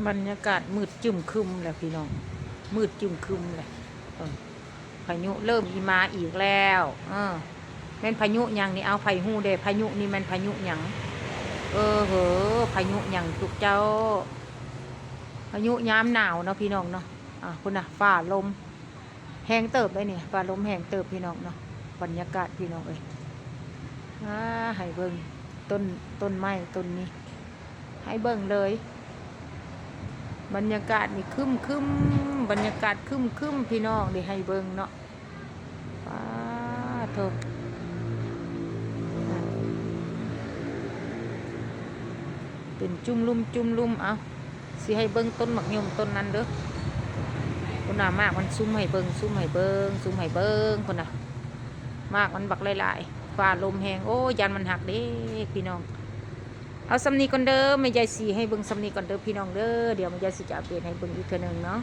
ບັນຍາກາດມືດຈຶ້ມຄຶ້ມແລ້ວພີ່ນ້ອງ ມືດຈຶ້ມຄຶ້ມແລ້ວ ເອີ ພາຍຸເລີ່ມອີ່ມາອີກແລ້ວ ເອີ ແມ່ນພາຍຸຫຍັງນີ້? ເອົາ ໃຜຮູ້ແດ່ ພາຍຸນີ້ແມ່ນພາຍຸຫຍັງ? ເອີ ເຫີ ພາຍຸຫຍັງທຸກເຈົ້າ? ພາຍຸຍາມໜາວເນາະພີ່ນ້ອງເນາະ ອາ ພຸ້ນນະ ຟ້າລົມ ແຮງເຕີບເດ້ນີ້ ຟ້າລົມແຮງເຕີບພີ່ນ້ອງເນາະ ບັນຍາກາດພີ່ນ້ອງເອີຍ ອາ ໃຫ້ເບິ່ງຕົ້ນ ຕົ້ນໄມ້ຕົ້ນນີ້ ໃຫ້ເບິ່ງເລີຍ ບັນຍາກາດນີ້ຄຶ້ມໆ ບັນຍາກາດຄຶ້ມໆ ພີ່ນ້ອງ ເດ ໃຫ້ເບິ່ງເນາະ ປາໂທ້ ເປັນຈຸ້ມລຸ່ມຈຸ້ມລຸ່ມ ເອົາ ຊິໃຫ້ເບິ່ງຕົ້ນໝາກຍົມຕົ້ນນັ້ນເດີ ພຸ້ນນະ ໝາກມັນຊຸ່ມໃຫ້ເບິ່ງ ຊຸ່ມໃຫ້ເບິ່ງ ຊຸ່ມໃຫ້ເບິ່ງ ພຸ້ນນະ ໝາກມັນບັກຫຼາຍໆ ຟ້າລົມແຮງ ໂອ້ຍ ຢ້ານມັນຫັກເດ້ພີ່ນ້ອງ ເອົາສ່ຳນີ້ກ່ອນເດີ ແມ່ຍາຍສີໃຫ້ເບິ່ງສ່ຳນີ້ກ່ອນເດີພີ່ນ້ອງເດີ ດຽວແມ່ຍາຍສີຈະອັບເດດໃຫ້ເບິ່ງອີກເທື່ອໜຶ່ງເນາະ.